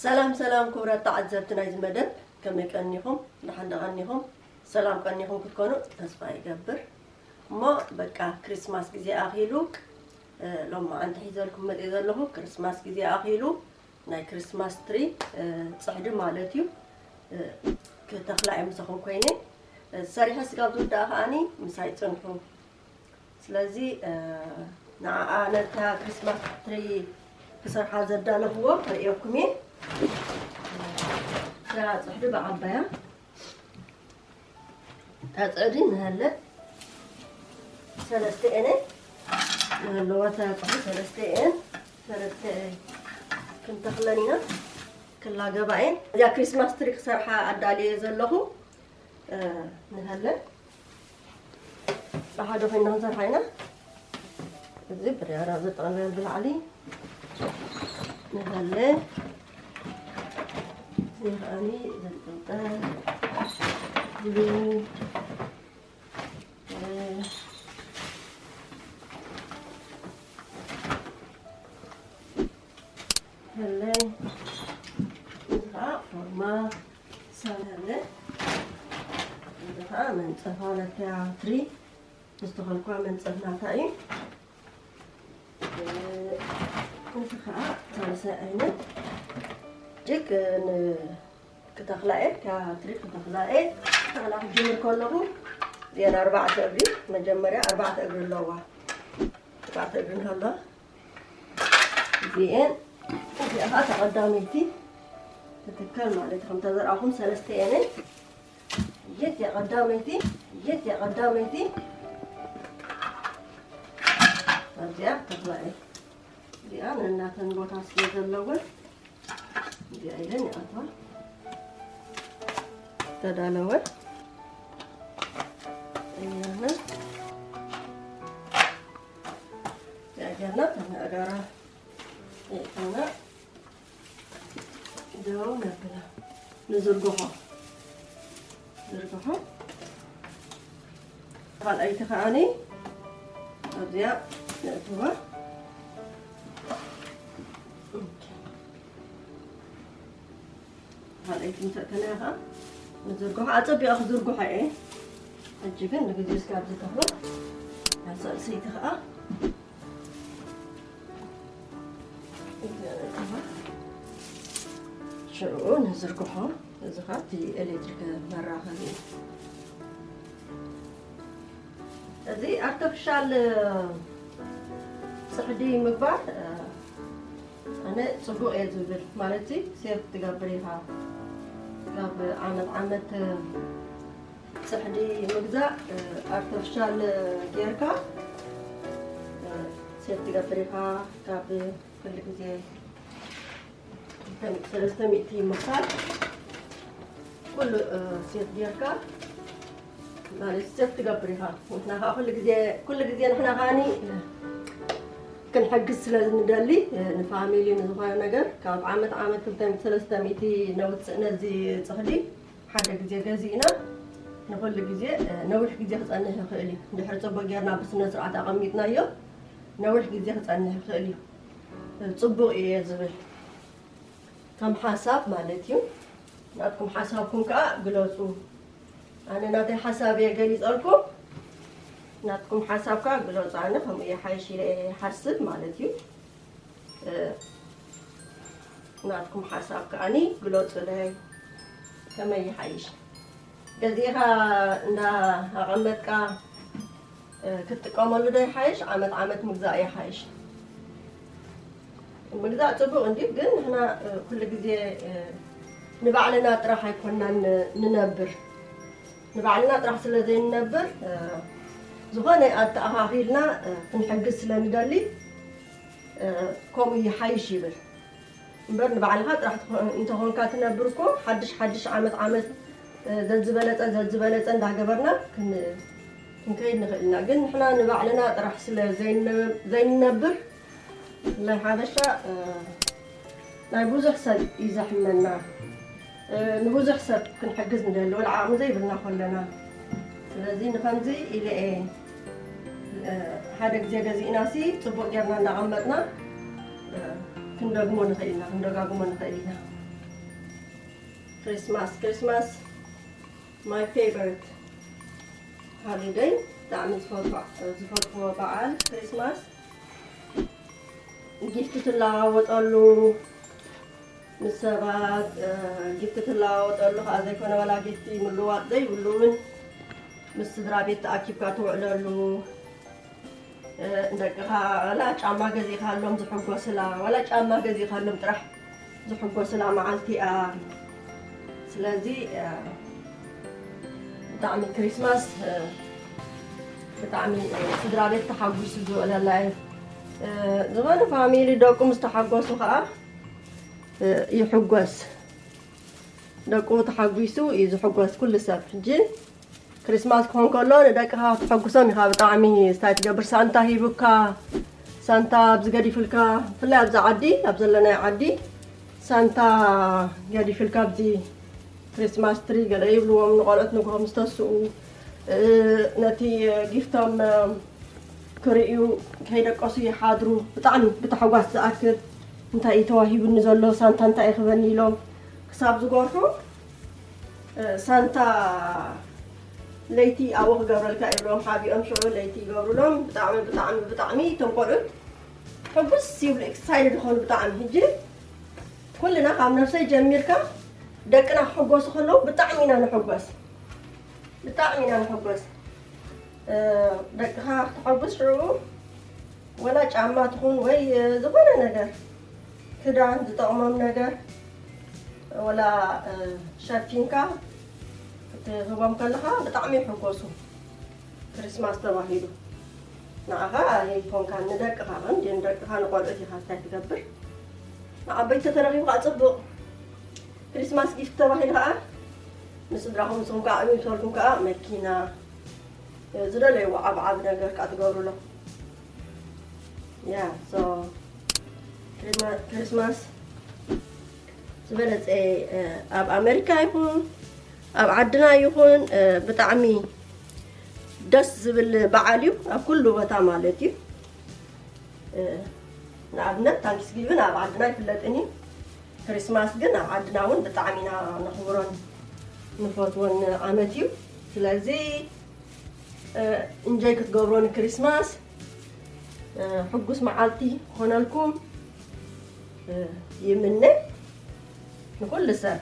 ሰላም ሰላም ክቡራት ተዓዘብቲ ናይዚ መደብ፣ ከመይ ቀኒኹም? ደሓን ዶ ቀኒኹም? ሰላም ቀኒኹም ክትኮኑ ተስፋ ይገብር። እሞ በቃ ክሪስማስ ግዜ ኣኺሉ፣ እ፣ ሎማዓንቲ ሒዘልኩም መፅእ ዘለኹ ክሪስማስ ግዜ ኣኺሉ ናይ ክሪስማስ ትሪ፣ እ፣ ፅሕዲ ማለት እዩ። እ፣ ክተኽላ እየ ምሳኹም ኮይነ፣ እ፣ ሰሪሐ ስጋብ ዝውዳእ ከዓኒ ምሳይ ፅንሑ። ስለዚ፣ እ፣ ንዓኣ ነታ ክሪስማስ ትሪ ክሰርሓ ዘዳለኽዎ ከርእየኩም እየ። እዛ ጽሕዲ ብዓባያ፣ እታ ጽሕዲ ንሃለ ሰለስተ እየን ንሃለዋ፣ እታ ጽሕዲ ሰለስተ እየን። ሰለስተ ክንተኽለን ኢና፣ ክላገባ እየን። እዚኣ ክሪስማስ ትሪ ክሰርሓ ኣዳልየ ዘለኹ፣ እ፣ ንሃለ ብሓደ ኮይና ክንሰርሓ ኢና። እዚ ብርያራ ዘጠቕለል ብላዕሊ ንሃለ፣ እዚ ከዓኒ ዘጠጠ ብሉ፣ እ፣ ሃለ፣ እዚ ከዓ ፎርማ ሳላለ፣ እዚ ከዓ መንፀፋ ለተያ ትሪ ዝተኸልኳ መንፀፍ ናታ እዩ። እዚ ከዓ ሳልሳይ ዓይነት ጅግ ን-፣ ክተኽላኤ፣ ካብ ትሪ ክተኽላኤ፣ ተኽላ ክጅምር ከለኹ እዚአን ኣርባዕተ እግሪ፣ መጀመርያ ኣርባዕተ እግሪ ኣለዋ። ኣርባዕተ እግሪ እንከሎ እዚኤን፣ እዚኣ ኸዓ ተቐዳመይቲ ትትከል ማለት እዩ። ከምታ ዘርኣኹም ሰለስተ እየን። የት እያ ቀዳመይቲ? የት እያ ቀዳመይቲ? ኣብዚኣ ተኽላ እየ። እዚኣ ነናተን ቦታ ስለ ዘለወን እዚኣ ኢለን ይኣትዋ። ተዳለወ። እያና እዚኣ ጌርና ተነጋራ ይእታና። ደው ነብላ። ንዝርግሖ። ዝርግሖ። ካልኣይቲ ከዓኒ ኣብዚኣ ነእትዋ። ኦኬ። ካልኣይቲ ምስ ኣእተናያ ከኣ ንዝርግሖ። ኣጸቢቐ ክዝርግሖ እየ። ሕጂ ግን ንግዜ እስካብ ዝተኽሎ፣ ሳልሰይቲ ከኣ ሽዑ ንዝርግሖ። እዚ ኸዓ እቲ ኤሌክትሪክ መራኸቢ እዩ። እዚ ኣርተፊሻል ጽሕዲ ምግባር፣ ኣነ ጽቡቕ እየ ዝብል፣ ማለት ሴፍ ትገብር ኢኻ። ካብ ዓመት ዓመት ጽሕዲ ምግዛእ፣ ኣርተፊሻል ጌርካ ሴፍ ትገብር ኢኻ። ካብ ኩሉ ግዜ ክልተ ሚእቲ፣ ሰለስተ ሚእቲ ምኽፋል ኩሉ ሴፍ ጌርካ ማለት ሴፍ ትገብር ኢኻ። ንሕና ከዓ ኩሉ ግዜ፣ ኩሉ ግዜ ንሕና ከዓኒ ክንሕግዝ ስለ ንደሊ፣ ንፋሚሊ ንዝኾነ ነገር ካብ ዓመት ዓመት ክልተ ሚእቲ፣ ሰለስተ ሚእቲ ነውፅእ ነዚ ጽሕዲ። ሓደ ግዜ ገዚእና ንኹሉ ግዜ፣ እ፣ ነዊሕ ግዜ ክጸንሕ ይኽእል እዩ። እንድሕር ጽቡቕ ጌርና ብስነ ስርዓት ኣቐሚጥናዮ፣ ነዊሕ ግዜ ክጸንሕ ይኽእል እዩ። እ፣ ጽቡቕ እየ ዝብል። ከም ሓሳብ ማለት እዩ። ናትኩም ሓሳብኩም ከኣ ግለጹ። ኣነ ናተይ ሓሳብ እየ ገሊጸልኩም። ናትኩም ሓሳብ ከኣ ግለጹ። ኣነ ከምኡ እየ ሓይሽ ኢለ እየ ሓስብ ማለት እዩ። እ፣ ናትኩም ሓሳብ ከኣኒ ግለጹለይ። ከመይ ይሓይሽ? ገዚእኻ እንዳ ኣቐመጥካ፣ እ፣ ክትጥቀመሉ ዶ ይሓይሽ? ዓመት ዓመት ምግዛእ ይሓይሽ? ምግዛእ ጽቡቕ እንድዩ፣ ግን ንሕና፣ እ፣ ኩሉ ግዜ፣ እ፣ ንባዕልና ጥራሕ ኣይኮንናን ን-፣ ንነብር። ንባዕልና ጥራሕ ስለ ዘይንነብር፣ እ፣ ዝኾነ ኣተኣኻኺልና፣ እ፣ ክንሕግዝ ስለ ንደሊ፣ እ፣ ከምኡ ይሓይሽ ይብል። እምበር ንባዕልኻ ጥራሕ ትኾ-፣ እንተኾንካ ትነብር እኮ፣ ሓድሽ ሓድሽ ዓመት ዓመት፣ እ፣ ዘዝበለጸ ዘዝበለጸ እንዳገበርና ክን-፣ ክንከይድ ንኽእል ኢና። ግን ንሕና ንባዕልና ጥራሕ ስለ ዘይነ-፣ ዘይንነብር፣ ናይ ሓበሻ፣ እ፣ ናይ ብዙሕ ሰብ እዩ ዘሕመና። ንብዙሕ ሰብ ክንሕግዝ ንደሊ፣ ወላ ዓቕሚ ዘይብልና ከለና። ስለዚ ንኸምዚ ኢለ እየ፣ ሓደ ግዜ ገዚእናሲ ጽቡቕ ጌርና እንዳቐመጥና ክንደግሞ ንኽእል ኢና፣ ክንደጋግሞ ንኽእል ኢና። ክሪስማስ፣ ክሪስማስ my favorite holiday፣ ብጣዕሚ ዝፈትዎ፣ ዝፈትዎ በዓል ክሪስማስ። ጊፍቲ ትለዋወጠሉ፣ ምስ ሰባት ጊፍቲ ትለዋወጠሉ ከዓ ዘይኮነ፣ ዋላ ጊፍቲ ምልዋጥ ዘይብሉ እውን ምስ ስድራ ቤት ተኣኪብካ ትውዕለሉ። ንደቅኻ ዋላ ጫማ ገዚእኻሎም ዝሕጎስላ፣ ዋላ ጫማ ገዚእኻሎም ጥራሕ ዝሕጎስላ መዓልቲ እያ። ስለዚ ብጣዕሚ ክሪስማስ ብጣዕሚ ስድራ ቤት ተሓጒሱ ዝውዕለላ እዩ። ዝኾነ ፋሚሊ ደቁ ምስ ተሓጎሱ ከዓ ይሕጎስ። ደቁ ተሓጒሱ እዩ ዝሕጎስ ኩሉ ሰብ። ሕጂ ክሪስማስ ክኾን ከሎ ንደቅኻ ክትሐጉሶም ኢኻ። ብጣዕሚ ስታይ ትገብር፣ ሳንታ ሂቡካ፣ ሳንታ ኣብዚ ገዲፍልካ፣ ብፍላይ ኣብዚ ዓዲ፣ ኣብ ዘለናዮ ዓዲ ሳንታ ገዲፍልካ ኣብዚ ክሪስማስ ትሪ ገለ ይብልዎም ንቆልዑት ንግሆ ምስ ተስኡ፣ ነቲ ጊፍቶም ክርእዩ ከይደቀሱ ይሓድሩ። ብጣዕሚ ብታሕጓስ ዝኣክል እንታይ እዩ ተዋሂቡኒ ዘሎ፣ ሳንታ እንታይ እዩ ክበኒ ኢሎም ክሳብ ዝጎርሑ፣ ሳንታ ለይቲ ኣብኡ ክገብረልካ ይብሎም ሓቢኦም ሽዑ ለይቲ ይገብሩሎም። ብጣዕሚ ብጣዕሚ ብጣዕሚ እቶም ቆልዑት ሕጉስ ይብሉ፣ ኤክሳይትድ ይኾኑ ብጣዕሚ። ሕጂ ኩልና ካብ ነብሰይ ጀሚርካ ደቅና ክሕጎሱ ከለዉ ብጣዕሚ ኢና ንሕጎስ፣ ብጣዕሚ ኢና ንሕጎስ። ደቅኻ ክተሐጉስ ሽዑ ወላ ጫማ ትኹን ወይ ዝኾነ ነገር ክዳን ዝጠቕሞም ነገር ወላ ሸፊንካ ክትህቦም ከለኻ ብጣዕሚ ይሕጎሱ። ክሪስማስ ተባሂሉ ንዓኻ ኣይኮንካን ንደቅኻ እንዲ ንደቅኻ ንቆልዑት ኢኻ እንታይ ትገብር። ንዓበይቲ ተተረኺቡ ከዓ ፅቡቕ። ክሪስማስ ጊፍት ተባሂሉ ከዓ ንስድራኹም ንስኹም ከዓ ዕብይ ዝበልኩም ከዓ መኪና ዝደለይዎ ዓብዓብ ነገር ከዓ ትገብሩሎም። ያ ሶ ክሪስማስ ዝበለፀ ኣብ ኣሜሪካ ይኹን ኣብ ዓድና ይኹን ብጣዕሚ ደስ ዝብል በዓል እዩ ኣብ ኩሉ ቦታ ማለት እዩ። ንኣብነት ታንክስጊቪን ኣብ ዓድና ይፍለጥን እዩ። ክሪስማስ ግን ኣብ ዓድና እውን ብጣዕሚ ኢና ነኽብሮን ንፈትዎን ዓመት እዩ። ስለዚ እንጆይ ክትገብሮ ንክሪስማስ ሕጉስ መዓልቲ ክኾነልኩም ይምነ ንኩሉ ሰብ።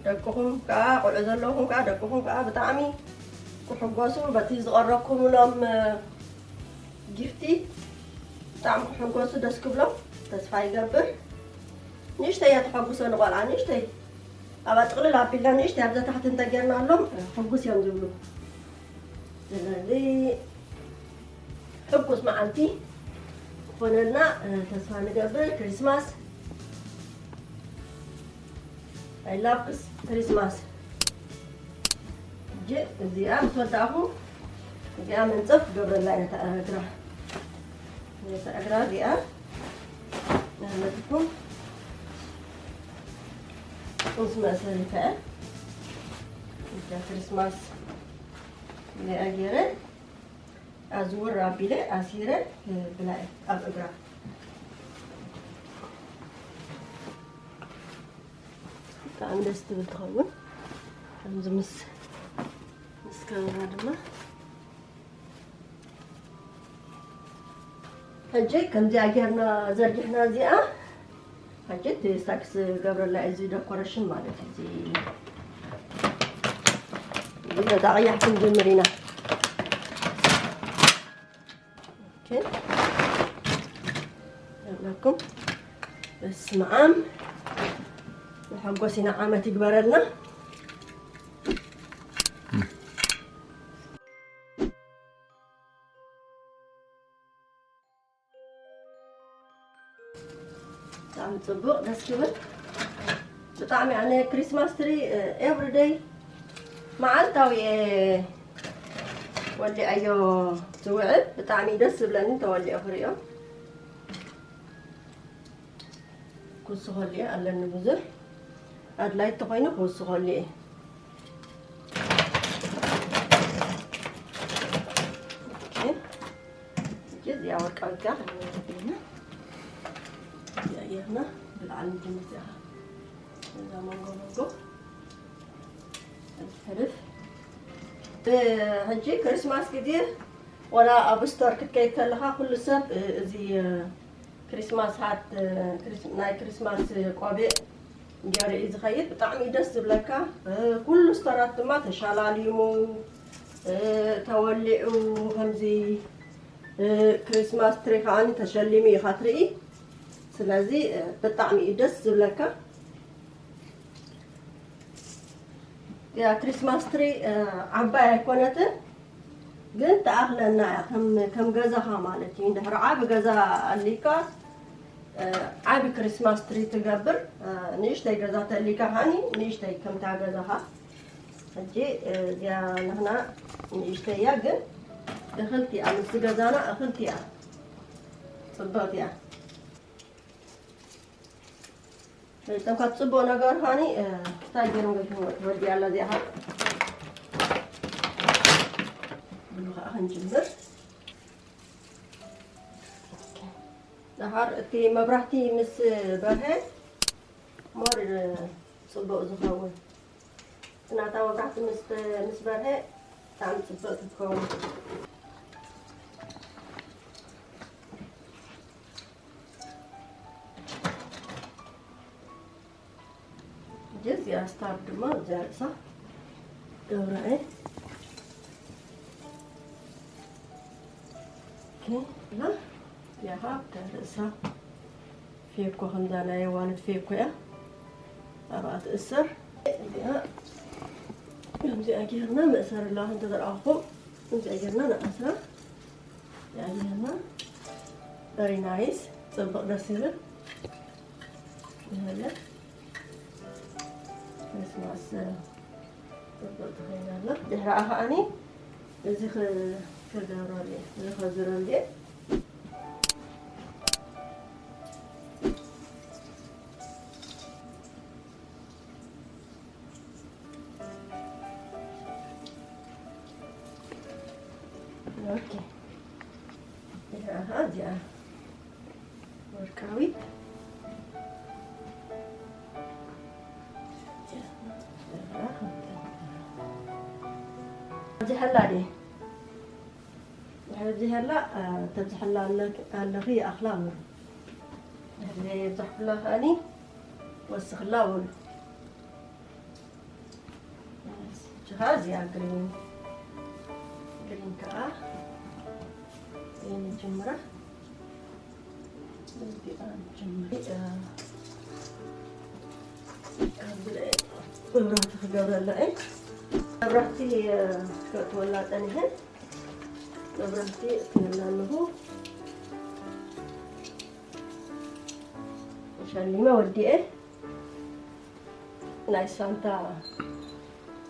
ደቅኹም ከዓ ቆልዑ ዘለኹም ከዓ ደቅኹም ከዓ ብጣዕሚ ክሕጎሱ በቲ ዝቐረብኩምሎም ጊፍቲ ብጣዕሚ ክሕጎሱ ደስ ክብሎም ተስፋ ይገብር። ንእሽተይ እያ ተሐጉሶ ንቆልዓ ንእሽተይ ኣብኣ ጥቕልል ኣቢልና ንእሽተይ ኣብዛ ታሕቲ እንተጌርናሎም ሕጉስ እዮም ዝብሉ። ስለዚ ሕጉስ መዓልቲ ክኾነልና ተስፋ ንገብር። ክሪስማስ I love ክሪስማስ። ሕጂ እዚኣ ምስ ወዳእኹ እዚኣ መንፀፍ ክገብረላ እየ ነታ እግራ ነታ እግራ እዚኣ ነትኩም ምስ መእሰሪታ እያ። እዚኣ ክሪስማስ እዚኣ ገይረ ኣዝውር ኣቢለ ኣሲረ ብላየ ኣብ እግራ ብጣዕሚ ደስ ትብል ትኸውን። ከምዚ ምስ ምስ ከበባ ድማ ሕጂ ከምዚኣ ጌርና ዘርጊሕና እዚኣ ሕጂ እቲ ስታክስ ገብረላ እዚ ደኮሬሽን ማለት እዩ። እዚ ነዛ ቀያሕ ክንጅምር ኢና። ኦኬ ኣለኩም በስመ ኣብ መሐጎሲና ዓመት ይግበረልና። ብጣዕሚ ፅቡቕ ደስ ክብል። ብጣዕሚ ኣነ ክሪስማስ ትሪ ኤቭሪደይ መዓልታዊ እየ ወሊዐዮ ዝውዕል። ብጣዕሚ ደስ ዝብለኒ ተወሊዑ ክሪኦ ኩሱ ከሊኦ ኣለኒ ብዙሕ። ኣድላይ ተኾይኑ ክውስኸሉ እየ። ኦኬ። እዚኣ ወርቃዊት ጋር እዚኣ ጌርና ብላዕሊ ንጀምር። እዚኣ እዛ መንጎ መንጎ ሕልፍ። ሕጂ ክሪስማስ ግዜ ወላ ኣብ ስቶር ክትከይድ ከለኻ ኩሉ ሰብ እዚ ክሪስማስ ሃት ናይ ክሪስማስ ቆቢዕ ገይሩ እዩ ዝኸይድ። ብጣዕሚ እዩ ደስ ዝብለካ። ኩሉ ስቶራት ድማ ተሻላሊሙ ተወሊዑ ከምዚ ክሪስማስ ትሪ ከዓኒ ተሸሊሙ ኢኻ ትርኢ። ስለዚ ብጣዕሚ እዩ ደስ ዝብለካ። ያ ክሪስማስ ትሪ ዓባይ ኣይኮነትን፣ ግን ተኣኽለና እያ ከም ከም ገዛኻ ማለት እዩ። እንድሕር ዓቢ ገዛ ኣሊካ ዓቢ ክሪስማስ ትሪ ትገብር፣ ንእሽተይ ገዛ ተሊካ ከዓኒ ንእሽተይ ከምታ ገዛኻ። ሕጂ እዚኣ ንሕና ንእሽተይ እያ፣ ግን እኽልቲ እያ፣ ምስ ገዛና እኽልቲ እያ፣ ጽብቕቲ እያ። እቶም ካብ ጽቡቕ ነገር ኻኒ እንታይ ገይሮም ገይሮም ወዲያ ኣላ እዚኣ ኸ ብሉ ኸዓ ክንጅምር። ደሓር እቲ መብራህቲ ምስ በርሀ ሞር ጽቡቕ ዝኸውን። ናታ መብራህቲ ምስ ምስ በርሀ ብጣዕሚ ጽብቕቲ ትኸውን። እዚኣ ስታር ድማ እዚኣ ርእሳ ገብራ እየ። ኦኬ፣ እና ያኻ ርእሳ ፌኮ ከምዛ ናይ ኣዋልድ ፌኮ እያ። ኣብኣ ትእሰር። እዚኣ ከምዚኣ ጌርና መእሰሪ ኣለዋ እንተዘርኣኹም፣ ከምዚኣ ጌርና ንኣስራ። እዚኣ ጌርና very nice፣ ጽቡቕ ደስ ይብል። ይበለ ክሪስማስ ጽቡቕ ተኸይና ኣላ። ድሕሪኣ ከዓኒ እዚ ክ-፣ ክገብረሉ እየ፣ እዚ ከዝረሉ እየ። ኦኬ። እዚኣ ኸዓ እዚኣ ወርቃዊት። ኣብዚሐላ ድየ? ድሕሪ ኣብዚሐላ፣ እ፣ ተብዝሐላ ኣለክ-፣ ኣለኺ ይኣኽላ በሉ። ድሕሪ ዘይብዛሕኩላ ከኣኒ ወስኽላ በሉ። እዚኻ እዚኣ ግሪን፣ ግሪን ከኣ እየ ንጅምራ። እዚኣ ንጅምር። እ፣ ኣብዚ ላይ መብራህቲ ክገብረላ እየ። መብራህቲ፣ እ፣ ክእትወላ ጸኒሐ። መብራህቲ እትወላ ኣለኹ። ሸሊመ ወዲኤ። ናይ ሳንታ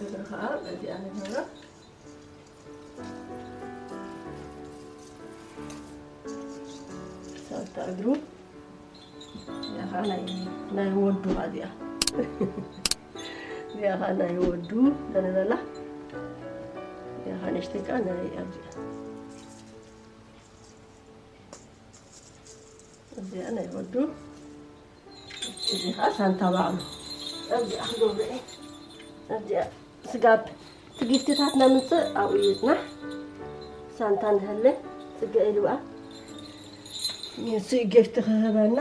እግሪ ኸዓ በዚኣ ንገብራ። ሳንታ እግሩ። እዚኣ ኸዓ ናይ፣ ናይ ወዱ እዚኣ። እዚኣ ኸዓ ናይ ወዱ ዘነበላ። እዚኣ ኸዓ ንእሽተይ ከኣ ናይ ኣብዚኣ። እዚኣ ናይ ወዱ። እዚ ኸዓ ሳንታ ባዕሉ። ኣብዚኣ ክገብሮ እየ። ኣብዚኣ ስጋብ እቲ ጊፍትታት ነምጽእ ኣብኡ ይጽናሕ። ሳንታ ንሀለ ጽገ ኢልዋ። ንሱ ጊፍት ክህበና።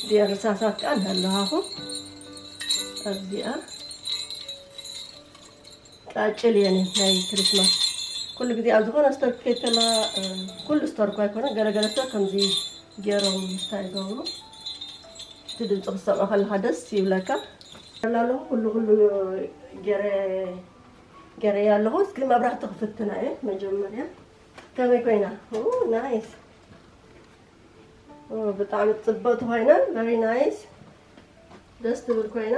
እዚኣ ርሳሳት ከኣ ንሀለኻኹ። ኣብዚኣ ቃጭል እየን ናይ ክሪስማስ። ኩሉ ግዜ ኣብ ዝኾነ ስቶር ክትከይድ ከለኻ፣ እ፣ ኩሉ ስቶር እኳ ኣይኮነ፣ ገለ ገለ ስቶር ከምዚ ገይሮም ስታይ ይገብሩ። እቲ ድምፂ ክትሰምዖ ከለኻ ደስ ይብለካ። ኣለኹ ኩሉ ኩሉ ገይረ፣ ገይረያ ኣለኹ። እስኪ መብራህቲ ክፍትና እየ መጀመርያ። ከመይ ኮይና? ኡ፣ ናይስ። ኦ፣ ብጣዕሚ ጽብቕቲ ኮይና፣ ቨሪ ናይስ። ደስ ትብል ኮይና።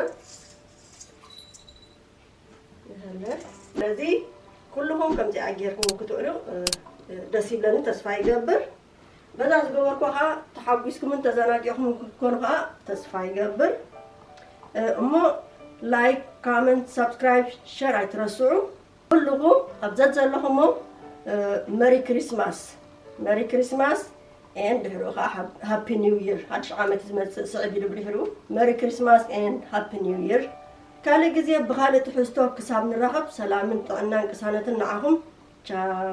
ይሃለ። ስለዚ ኩልኹም ከምዚኣ ጌርኩም ክትውዕሉ፣ እ፣ እ፣ ደስ ይብለኒ፣ ተስፋ ይገብር። በዛ ዝገበርኩ ኸዓ ተሓጒስኩምን ተዘናጊዕኹም ክትኮኑ ኸዓ ተስፋ ይገብር። እሞ like comment subscribe share ኣይትረስዑ። ኩልኹም ኣብ ዘዘለኹሞ መሪ ክሪስማስ መሪ ክሪስማስ and ድሕሪኡ ከዓ ሃፒ ኒው ይር ሓድሽ ዓመት ዝመፅእ ስዕብ ኢሉ ብድሕሪኡ መሪ ክሪስማስ and ሃፒ ኒው ይር። ካልእ ግዜ ብኻልእ ትሕዝቶ ክሳብ ንራኸብ ሰላምን ጥዕናን ቅሳነትን ንዓኹም። ቻው።